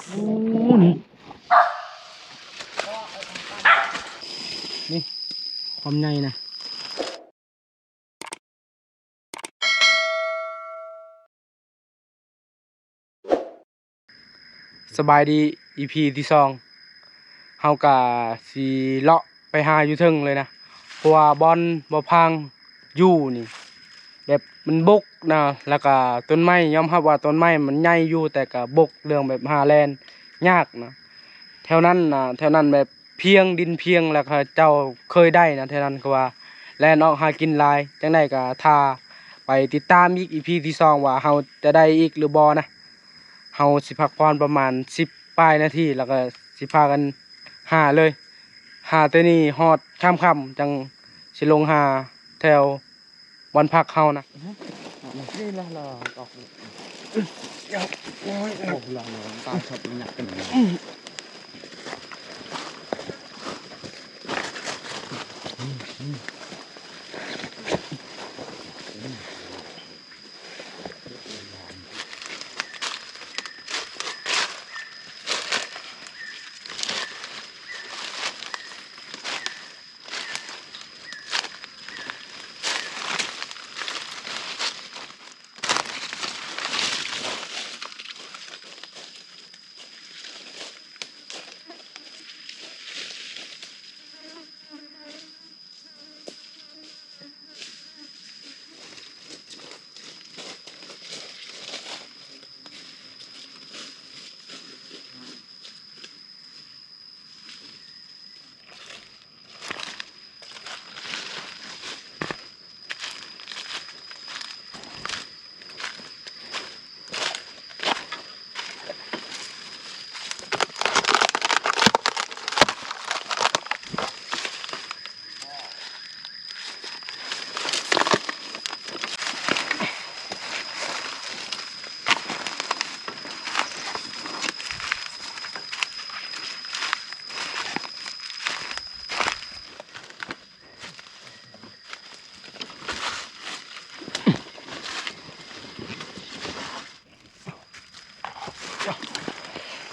ໂອ້ ນີ້ ນີ້ຄວາມໃຫຍ່ນະ. ສະບາຍດີ ອີພີທີສອງ ເຮົາກະຊິເລາະໄປຫາຢູ່ເທິງເລີຍນະ ເພາະວ່າບ່ອນບ່າວພາງຢູ່ນີ້ ແບບມັນບົກນະ ແລ້ວກະຕົ້ນໄມ້ ຍອມຮັບວ່າຕົ້ນໄມ້ມັນໃຫຍ່ຢູ່ ແຕ່ກະບົກເລື່ອງແບບຫາແລ່ນຍາກນະ ແຖວນັ້ນນະ ແຖວນັ້ນແບບພຽງ ດິນພຽງ ແລ້ວເຂົາເຈົ້າເຄີຍໄດ້ນະ ແຖວນັ້ນ ຄືວ່າແລ່ນອອກຫາກິນຫຼາຍ. ຈັ່ງໃດກະຖ້າໄປຕິດຕາມອີກ ອີພີທີສອງ ວ່າເຮົາຈະໄດ້ອີກຫຼືບໍ່ນະ. ເຮົາຊິພັກຜ່ອນປະມານສິບປາຍນາທີ ແລ້ວກໍຊິພາກັນຫາເລີຍ ຫາແຕ່ນີ້ຮອດຄ່ຳໆ ຈັ່ງຊິລົງຫາແຖວບ່ອນພັກເຮົານະ. ນີ້ລະ ລະອອກ ໂອ້ຍ ໂອ້ ລະ ລະ ຕາຍຊອບມັນຫຍັກກັນ. ໂ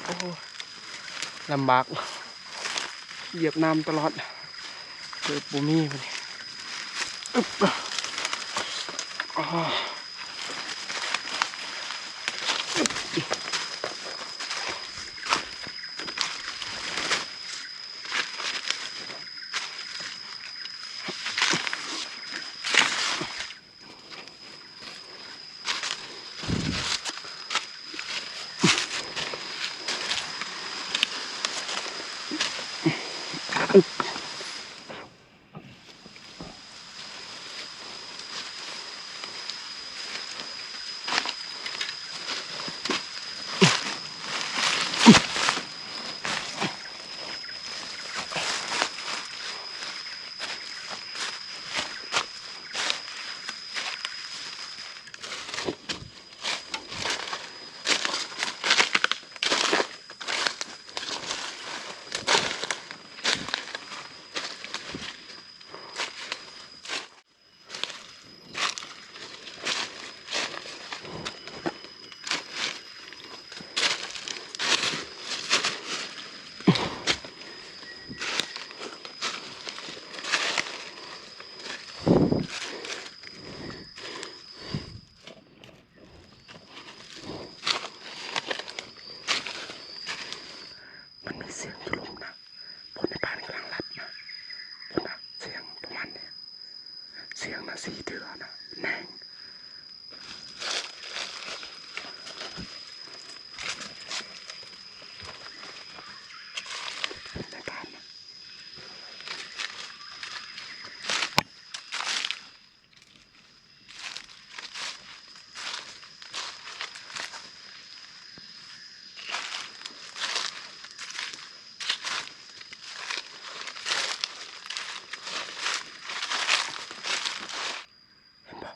ອ້ ລຳບາກ ຢຽບນ້ຳຕະຫຼອດ ເກີບບໍ່ມີບັດນີ້. ອາ. ມັນມີສຽງຢູ່ລຸ່ມນະ ຄົນໃນບ້ານກຳລັງຫຼັບນະ ພຸ້ນນະ ສຽງປະມານນີ້ ສຽງນະ ສີ່ເທື່ອນະ ແມ່ນ. ເຫັນບໍ່?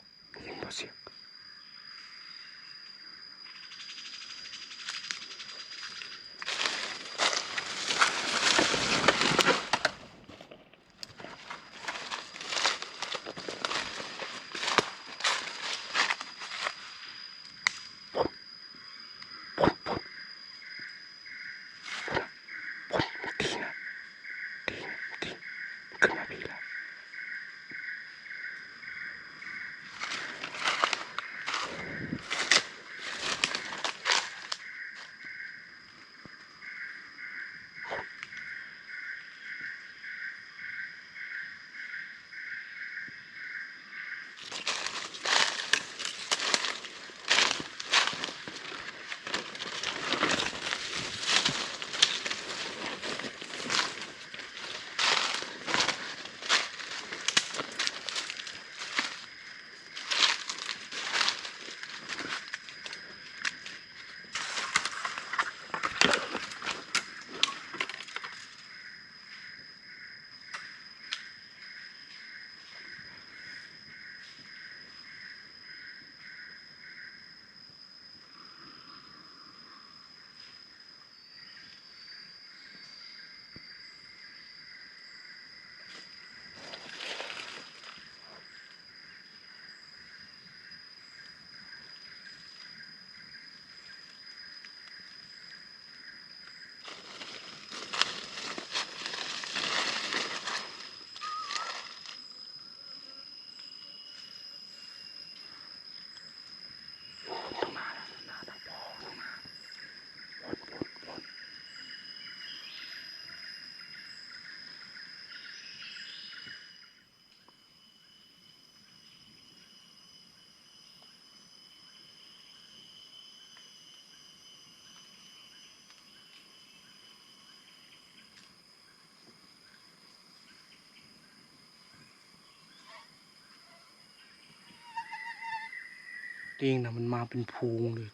ລີງນະ ມັນມາເປັນຝູງເລີຍ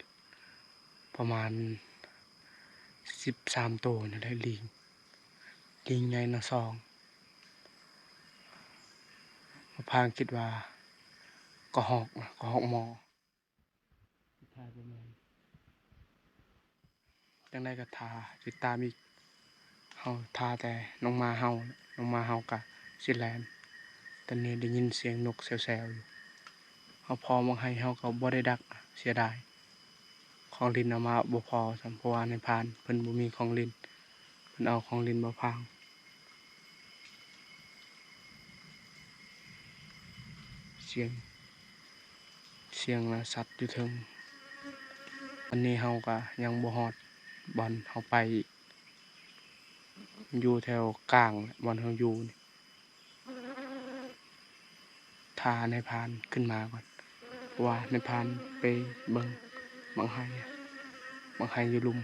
ປະມານສິບສາມໂຕນີ້ແຫຼະ ລີງ ລີງໃຫຍ່ນະສອງ ພາງຄິດວ່າກະຮອກນະ ກະຮອກໝໍ. ຖ່າຍບໍ່ແມ່ນ ຈັ່ງໃດກໍຖ້າຕິດຕາມອີກ ເຮົາຖ້າແຕ່ນ້ອງໝາເຫົ່າ ນ້ອງໝາເຫົ່າກໍຊິແລ່ນ ຕອນນີ້ໄດ້ຍິນສຽງນົກແຊວໆຢູ່ ເຮົາພໍ້ບັກໄຮເຮົາກໍບໍ່ໄດ້ດັກ ເສຍດາຍ ຂອງຫຼິ້ນເອົາມາບໍ່ພໍຊ້ຳ ເພາະວ່ານາຍພານເພິ່ນບໍ່ມີຂອງຫຼິ້ນ ເພິ່ນເອົາຂອງຫຼິ້ນມາພາງ ສຽງ ສຽງລະສັດຢູ່ເທິງ ອັນນີ້ເຮົາກະຍັງບໍ່ຮອດບ່ອນເຮົາໄປອີກ ຢູ່ແຖວກາງແຫຼະ ບ່ອນເຮົາຢູ່ນີ້ ຖ້ານາຍພານຂຶ້ນມາກ່ອນ ເພາະວ່ານາຍພານໄປເບິ່ງບັກໄຮ ບັກໄຮຢູ່ລຸ່ມ.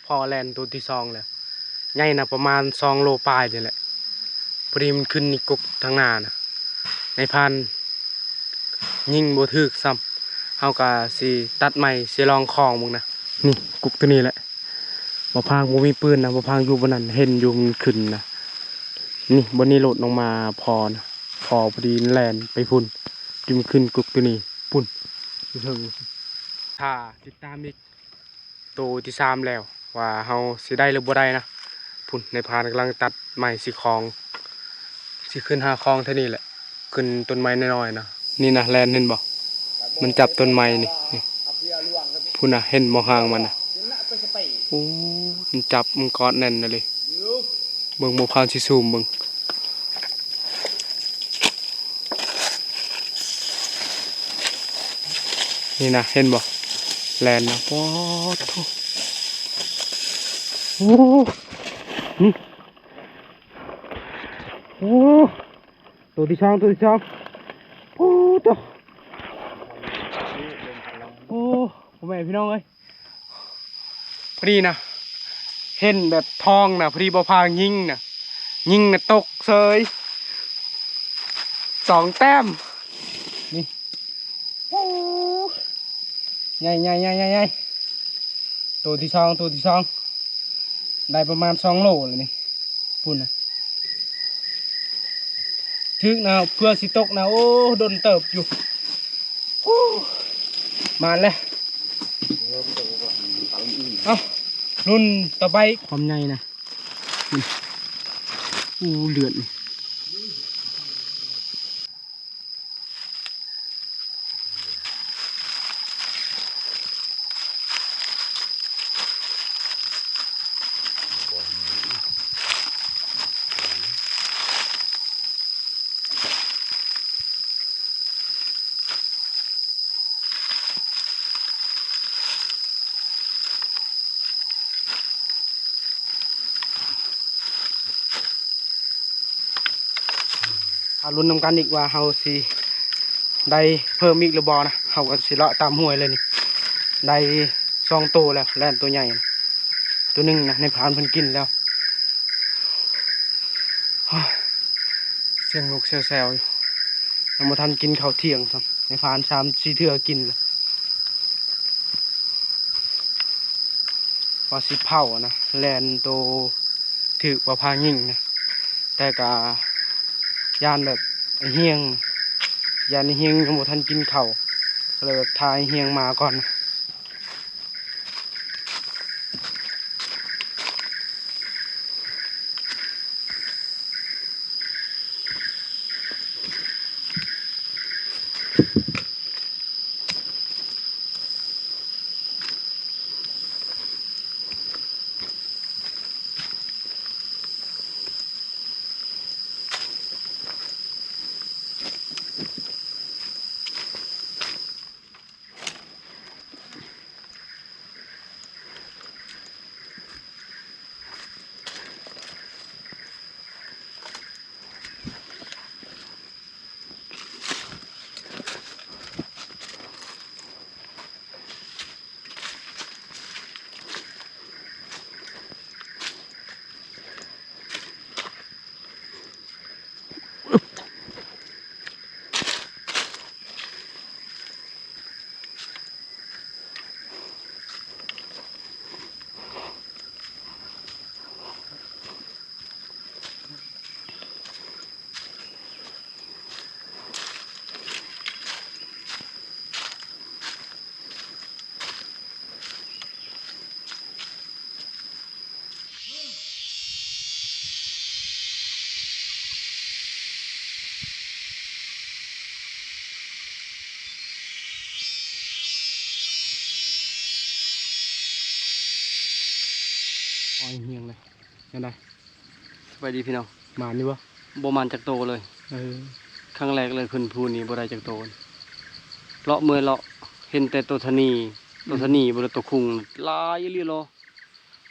ພໍ້ແລ່ນໂຕທີສອງແລ້ວ ໃຫຍ່ນະ ປະມານສອງໂລປາຍນີ້ແຫຼະ ພໍດີມັນຂຶ້ນນີ້ກົກທາງໜ້ານະ ນາຍພານຍິງບໍ່ຖືກຊ້ຳ ເຮົາກະຊິຕັດໃໝ່ ຊິລອງຄອງເບິ່ງນະ ນີ້ກົກໂຕນີ້ແຫຼະ ບໍ່ພາງບໍ່ມີປືນນະ ບໍ່ພາງຢູ່ບ່ອນນັ້ນ ເຫັນຢູ່ມັນຂຶ້ນນະ ນີ້ບ່ອນນີ້ໂລດນ້ອງໝາພໍ້ນະ ພໍ້ພໍດີແລ່ນໄປພຸ້ນ ຈຶ່ງຂຶ້ນກົກໂຕນີ້ ພຸ້ນ ຢູ່ເທິງ ຖ້າຕິດຕາມອີກ ໂຕທີສາມແລ້ວ ວ່າເຮົາຊິໄດ້ຫຼືບໍ່ໄດ້ນະ ພຸ້ນ ນາຍພານກຳລັງຕັດໄມ້ຊິຄອງ ຊິຂຶ້ນຫາຄອງເທື່ອນີ້ແຫຼະ ຂຶ້ນຕົ້ນໄມ້ນ້ອຍໆນະ ນີ້ນະ ແລ່ນເຫັນບໍ່ ມັນຈັບຕົ້ນໄມ້ນີ້ ນີ້ ພຸ້ນນະ ເຫັນບໍ່ຫາງມັນນະ ໂອ້ ມັນຈັບ ມັນກອດແໜ້ນນະເລີຍ ເບິ່ງ ບໍ່ພານຊິຊູມເບິ່ງ ນີ້ນະ ເຫັນບໍ່ ແລ່ນນະ ປາດໂທ້ ໂອ້ ນີ້ ໂອ້ ໂຕທີສອງ ໂຕທີສອງ ໂອ້ ໂທ້ ໂອ້ ພໍ່ແມ່ພີ່ນ້ອງເອີຍ ພໍດີນະ ເຫັນແບບທ້ອງນະ ພໍດີບໍ່ພາງຍິງນະ ຍິງນະຕົກເສີຍ ສອງແຕ້ມ ນີ້ ໂອ້ ໃຫຍ່ໆໆໆ ໂຕທີສອງ ໂຕທີສອງ ໄດ້ປະມານສອງໂລແລ້ວນີ້ ພຸ້ນນະ ຖືກນະ ເພື່ອຊິຕົກນະ ໂອ້ ດົນເຕີບຢູ່ ໂອ້ ມາແລ້ວ ເອົ້າ ລຸ້ນຕໍ່ໄປ ຄວາມໃຫຍ່ນະ ໂອ້ ເລືອດ. ເຮົາລຸ້ນນຳກັນອີກວ່າເຮົາຊິໄດ້ເພີ່ມອີກຫຼືບໍ່ນະ ເຮົາກໍຊິເລາະຕາມຫ້ວຍເລີຍນີ້ ໄດ້ສອງໂຕແລ້ວ ແລ່ນໂຕໃຫຍ່ ໂຕໜຶ່ງນະ ນາຍພານເພິ່ນກິນແລ້ວ. ສຽງນົກແຊວໆຢູ່ ຍັງບໍ່ທັນກິນເຂົ້າທ່ຽງຊ້ຳ ນາຍພານສາມສີ່ເທື່ອກິນແລ້ວ. ວ່າຊິເຜົານະ ແລ່ນໂຕຖືກວ່າພາຍິງນະ ແຕ່ກະຢ້ານແບບອ້າຍຮຽງ ຢ້ານອ້າຍຮຽງຍັງບໍ່ທັນກິນເຂົ້າ ກໍເລີຍແບບຖ້າອ້າຍຮຽງມາກ່ອນ. ອ້ອຍຮຽງເລີຍ ຈັ່ງໃດ? ສະບາຍດີພີ່ນ້ອງ. ໝານຢູ່ບໍ່? ບໍ່ໝານຈັກໂຕເລີຍ. ເອີ ຄັ້ງແລກເລີຍຂຶ້ນພູນີ້ບໍ່ໄດ້ຈັກໂຕ. ເລາະເມື່ອຍເລາະ ເຫັນແຕ່ໂຕທະນີ ໂຕທະນີ ອືມ ບໍ່ໄດ້ໂຕຄຸງ ຫຼາຍອີ່ຫຼີເລາະ.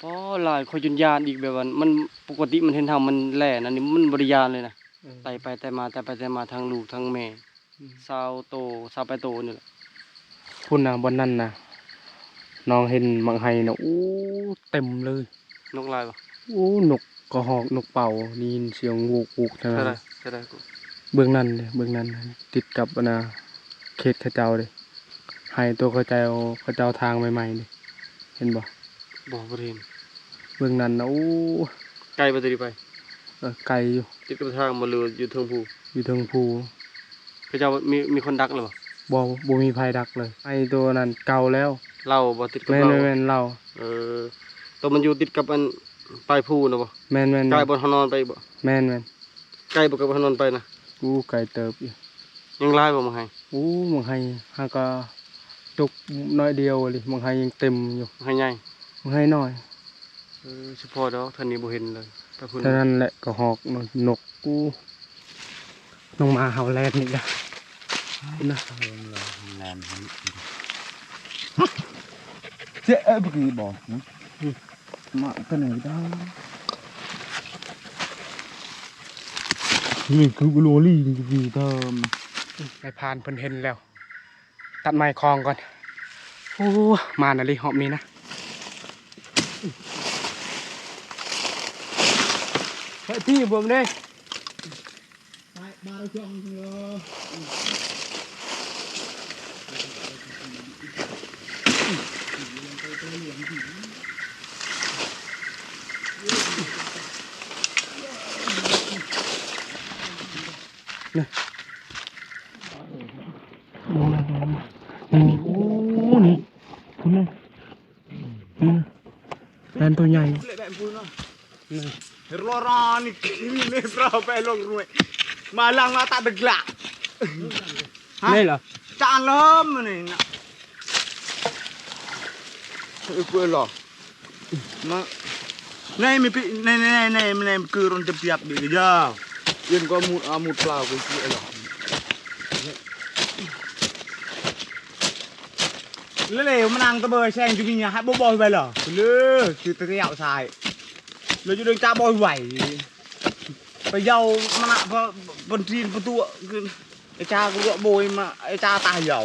ອໍ ຫຼາຍ ຂ້ອຍຈົນຢ້ານອີກ ແບບວ່າມັນ ປົກກະຕິມັນເຫັນເຮົາມັນແລ່ນ ອັນນີ້ມັນບໍ່ໄດ້ຢ້ານເລີຍນະ. ເອີ ໄຕ່ໄປໄຕ່ມາ ໄຕ່ໄປໄຕ່ມາ ທັງລູກທັງແມ່ ອືມ ຊາວໂຕ ຊາວປາຍໂຕນີ້ແຫຼະ. ພຸ້ນນະ ບ່ອນນັ້ນນະ ນ້ອງເຫັນໝາກໄຮນະ ໂອ້ ເຕັມເລີຍ. ນົກຫຼາຍບໍ່? ໂອ້ ນົກກະຮອກ ນົກເປົ້າ ໄດ້ຍິນສຽງໂຫກໆ ເທົ່ານັ້ນ. ເທົ່າໃດ? ເທົ່າໃດ? ເບື້ອງນັ້ນເດ້ ເບື້ອງນັ້ນ ຕິດກັບອັນນ່າ ເຂດເຂົາເຈົ້າເດ້ ໄຮ່ໂຕເຂົາເຈົ້າ ເຂົາເຈົ້າທາງໃໝ່ໆເດ້ ເຫັນບໍ່? ບໍ່ ບໍ່ໄດ້ເຫັນ. ເບື້ອງນັ້ນນະ ໂອ້ ໄກບໍ່? ແຕ່ນີ້ໄປ ເອີ ໄກຢູ່. ຕິດກັບທາງບໍ່ ຫຼືຢູ່ເທິງພູ? ຢູ່ເທິງພູ. ເຂົາເຈົ້າມີ ມີຄົນດັກແລ້ວບໍ່? ບໍ່ ບໍ່ມີໃຜດັກເລີຍ. ໄອ້ໂຕນັ້ນເກົ່າແລ້ວ. ເຫຼົ່າບໍ່? ຕິດກັບເຫຼົ່າ. ແມ່ນໆ ເຫຼົ່າ. ເອີ ໂຕມັນຢູ່ຕິດກັບອັນປາຍພູນະບໍ່? ແມ່ນໆ. ໄກບ່ອນເຮົານອນໄປອີກບໍ່? ແມ່ນໆ. ໄກບໍ່ກັບເຮົານອນໄປນະ? ໂອ້ ໄກເຕີບຢູ່. ຍັງຫຼາຍບໍ່ໝາກໄຮ? ໂອ້ ໝາກໄຮຫາກະຕົກໜ້ອຍດຽວເລີຍ ໝາກໄຮຍັງເຕັມຢູ່. ໝາກໄຮໃຫຍ່? ໝາກໄຮນ້ອຍ. ເອີ ສະເພາະດອກ ທາງນີ້ບໍ່ເຫັນເລີຍ ໄປພຸ້ນ. ເທົ່ານັ້ນແຫຼະ ກະຮອກ ນົກ ໂອ້ ນ້ອງໝາເຮົາແລ່ນອີກແລ້ວນະ. ແລ່ນ ເຈ ເອີ ບໍ່ກີ້ບໍ່ ມາຕົວນີ້ໄດ້ ນີ້ຄືໂລລີນີ້ຄືເທີມ. ນາຍພານເພິ່ນເຫັນແລ້ວ ຕັດໄມ້ຄອງກ່ອນ. ໂອ້ ມານອີ່ຫຼີຮອບນີ້ນະ. ເຮີ້ຍ ຕີເບິ່ງເດ້. ນີ້ ນີ້ ໂອ້ ນີ້ ພຸ້ນນະ ນີ້ນະ ແລ່ນໂຕໃຫຍ່. ນີ້ ໂລລານີ້ ນີ້ປາວໄປລົງຮວຍ ມາຫຼັງມາຕາດະກລະ ຮະ ນີ້ເຫຼືອ ຈານເລີມນີ້ນະ ເອີ ເປີດລອ ມາ ໃນມີປີ ໃນ ໃນ ໃນ ໃນ ໃນ ໃນ ຄືລົນຈະປຽບດີກະຢາ ເຢັນກວ່າໝູດ ອາ ໝູດປາວ ຄື ຄື ເອີ ເລ ມານັ່ງຕະເບີຍແຊງຈຸມີຫຍັງ ໃຫ້ບໍ່ ບໍ່ໄປເລີຍ ເລີ ຄືຕະກະຍາວຊາຍ ເລີ ຢູ່ເດີງຈາບໍ່ໄຫວ ໄປເຍົາມານະ ເພິ່ນ ເພິ່ນທີນປະຕູ ຄື ໄອ້ຈາກະໂບຍມາ ໄອ້ຈາຕາເຍົາ.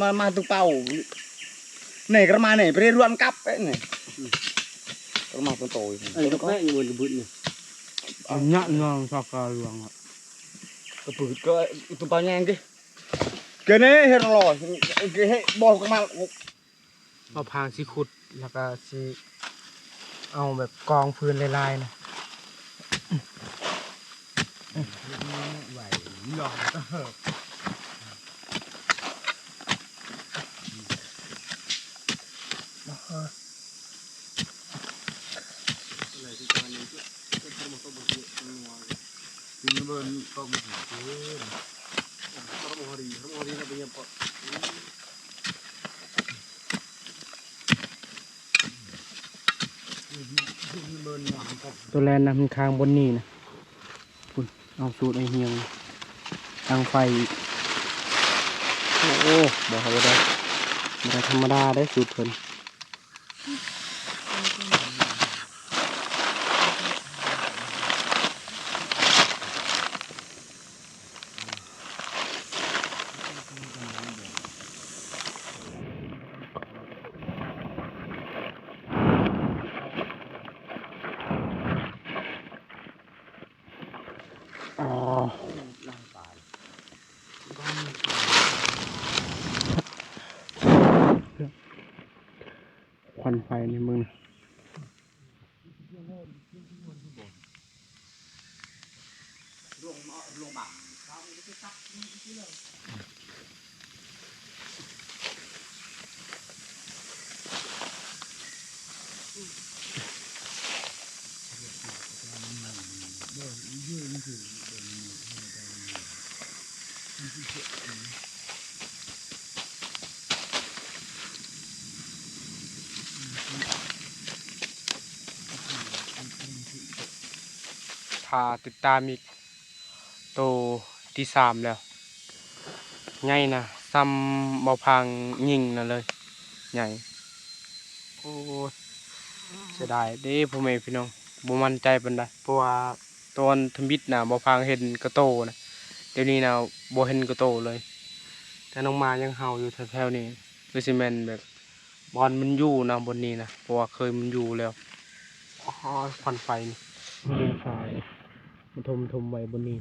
ມາ ມາຕຸເປົາ ນີ້ກະມານີ້ ໄປເຣລວນກັບເອີນີ້ ກະມາຕົວໂຕ ເອີ ແມ່ຢູ່ບົນບຶດນີ້ ອັນຍະນອງຊອກກາຫຼວງອະ ກະປືດກະຕຸເປົາແຍງຕິ ກະນີ້ເຮັດລອຍ ກະເຮັດບໍ່ກະມາ ບໍ່ພາງຊິຂຸດ ແລ້ວກະຊິເອົາແບບກອງຟືນຫຼາຍໆນະ. ໂຕແລນນະ ມັນຄ້າງບ່ອນນີ້ນະ ພຸ້ນ ເອົາສູດໄອ້ຮຽງ ຕັ້ງໄຟອີກ ໂອ້ ບໍ່ ບໍ່ໄດ້ ບໍ່ໄດ້ທຳມະດາເດ້ສູດເພິ່ນ. ຄວັນໄຟນີ້ເບິ່ງນະ. ຖ້າຕິດຕາມອີກ ໂຕທີສາມແລ້ວ ໃຫຍ່ນະ ສ່ຳບໍ່ພາງຍິງນັ້ນເລີຍ ໃຫຍ່ ໂອ້ ເສຍດາຍເດ້ພໍ່ແມ່ພີ່ນ້ອງ ບໍ່ໝັ້ນໃຈປານໃດ ເພາະວ່າຕອນທຳອິດນະ ບໍ່ພາງເຫັນກະໂຕນະ ດຽວນີ້ນະ ບໍ່ເຫັນກະໂຕເລີຍ ແຕ່ນ້ອງໝາຍັງເຫົ່າຢູ່ແຖວໆນີ້ ຄືຊິແມ່ນແບບ ບ່ອນມັນຢູ່ນະ ບ່ອນນີ້ນະ ເພາະວ່າເຄີຍມັນຢູ່ແລ້ວ ອໍ ຄວັນໄຟນີ້ ມັນເປັນໄຟ ມັນຖົມໆໄວ້ບ່ອນນີ້.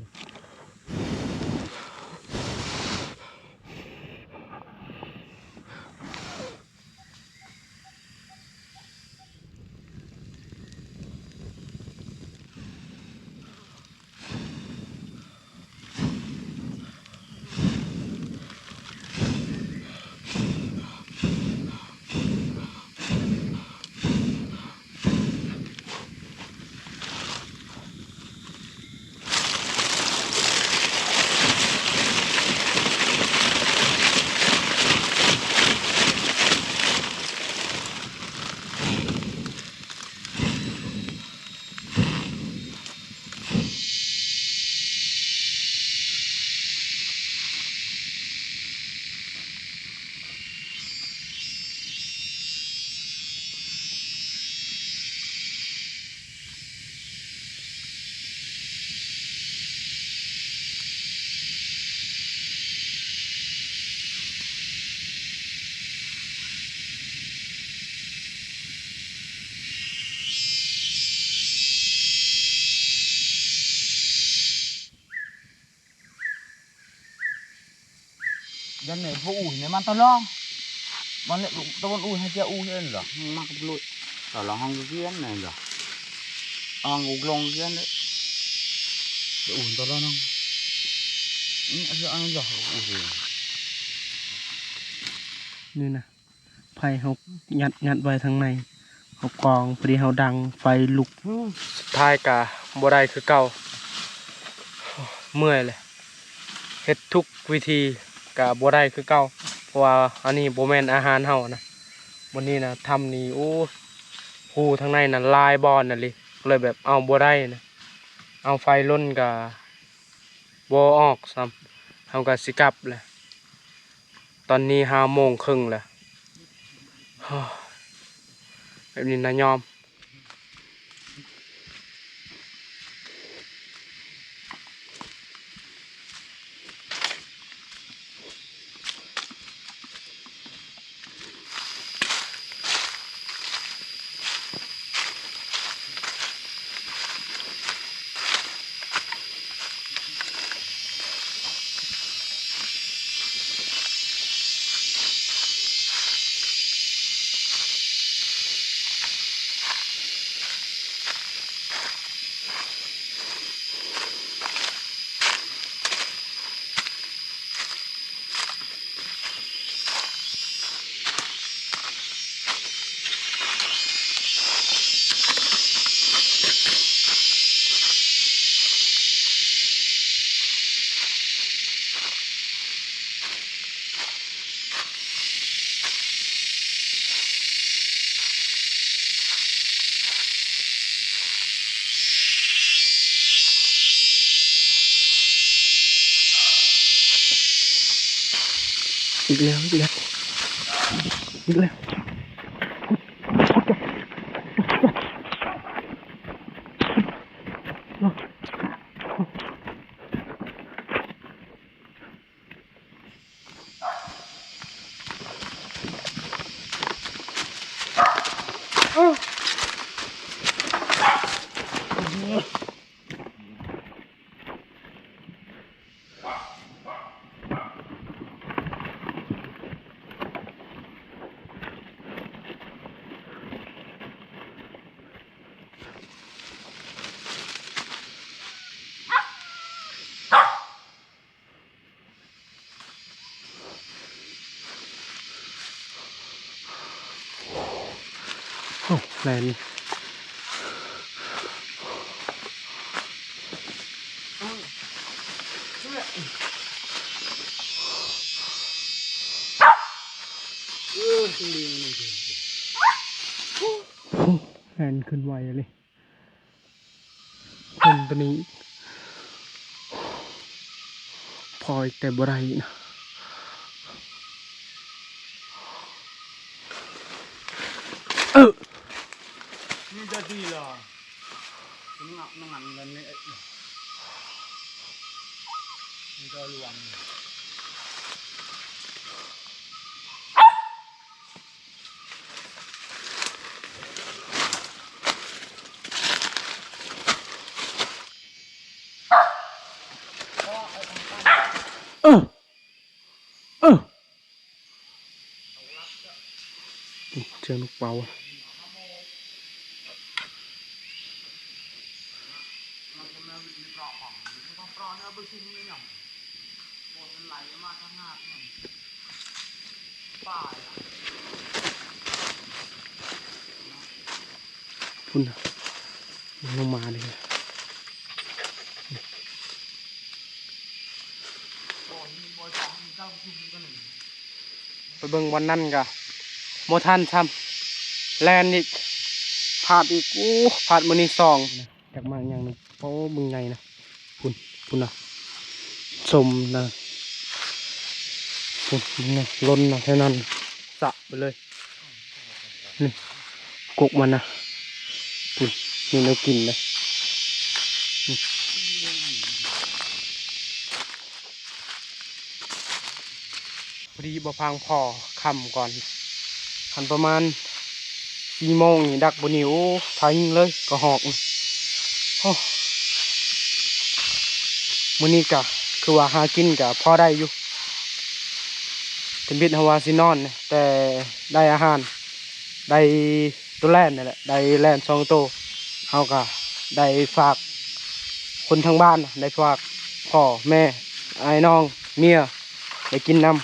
ຢ້ານແມ່ນຜູ້ອູ້ແມ່ນມັນຕະລອງ ມັນເລະຕະວັນອູ້ໃຫ້ເຈົ້າອູ້ເຫັນລະ ມັນກໍບໍ່ລຸດຕະລອງຫ້ອງກຽນແມ່ນລະ ຫ້ອງອຸກລົງກຽນເດ້ ຈະອູ້ຕະລອງ ອື ອັນນີ້ລະອູ້ ນີ້ນະ. ໄຟເຮົາຍັດ ຍັດໄວ້ທາງໃນ ເຮົາກອງ ພໍດີເຮົາດັງໄຟລຸກ ສຸດທ້າຍກະບໍ່ໄດ້ຄືເກົ່າ ເມື່ອຍເລີຍ ເຮັດທຸກວິທີກະບໍ່ໄດ້ຄືເກົ່າ ເພາະວ່າອັນນີ້ບໍ່ແມ່ນອາຫານເຮົານະ ມື້ນີ້ນະ ຖ້ຳນີ້ ໂອ້ ຮູທາງໃນນະ ຫຼາຍບ່ອນນະລີ ກໍເລີຍແບບເອົາບໍ່ໄດ້ນະ ເອົາໄຟລົນກະບໍ່ອອກຊ້ຳ ເຮົາກະຊິກັບແຫຼະ. ຕອນນີ້ຫ້າໂມງເຄິ່ງແລ້ວ ແບບນີ້ນະຍອມ ອີກແລ້ວ ອີກແລ້ວ ອີກແລ້ວ. ໂອ້ ແລ່ນ ໂອ້ ແລ່ນຂຶ້ນໄວເລີຍ. ເຫັນຕົວນີ້ພໍອີກແຕ່ບໍ່ໄດ້ນະ. ເອີ ນີ້ຈະດີລະ ມັນງັດ ມັນງັດເງິນນີ້ ມັນຈະລວງ. ເອີ ເອີ ສຽງນົກເປົ່າ. ພຸ້ນນະ ມັນລົງມາເລີຍ. ໄປເບິ່ງບ່ອນນັ້ນກະບໍ່ທັນຊ້ຳ ແລ່ນອີກ ພາດອີກ. ໂອ້ ພາດມື້ນີ້ສອງ ຈັກມາຫຍັງນະ. ໂອ້ ເບິ່ງໃຫຍ່ນະ ພຸ້ນ ພຸ້ນນະ ຊົມນະ ພຸ້ນ ເບິ່ງນະ ຫຼົ່ນນະ ແຖວນັ້ນ ສະໄປເລີຍ. ນີ້ ກົກມັນນະ ພຸ້ນ ມີແນວກິນເດ້. ພໍດີບໍ່ພາງພໍຄ່ຳກ່ອນ ຄັນປະມານສີ່ໂມງນີ້ດັກບໍ່ໜີ. ໂອ້ ຖ້າຫິງເລີຍກະຫອກ. ໂອ້ ມື້ນີ້ກະຄືວ່າຫາກິນກະພໍໄດ້ຢູ່ ທຳອິດເຮົາວ່າຊິນອນ ແຕ່ໄດ້ອາຫານ ໄດ້ໂຕແລ່ນນີ້ແຫຼະ ໄດ້ແລ່ນສອງໂຕ. ເຮົາກະໄດ້ຝາກຄົນທາງບ້ານ ໄດ້ຝາກພໍ່ແມ່ ອ້າຍນ້ອງ ເມຍ ໄດ້ກິນນຳ.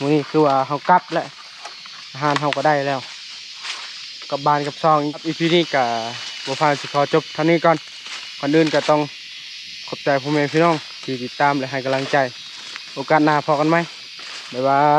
ມື້ນີ້ຄືວ່າເຮົາກັບແລ້ວ ອາຫານເຮົາກະໄດ້ແລ້ວ ກັບບ້ານກັບຊ່ອງ. ອີພີນີ້ກະບໍ່ພານຊິຂໍຈົບເທົ່ານີ້ກ່ອນ. ກ່ອນອື່ນກະຕ້ອງຂອບໃຈພໍ່ແມ່ພີ່ນ້ອງທີ່ຕິດຕາມ ແລະ ໃຫ້ກຳລັງໃຈ. ໂອກາດໜ້າພໍ້ກັນໃໝ່ ບາຍບາຍ.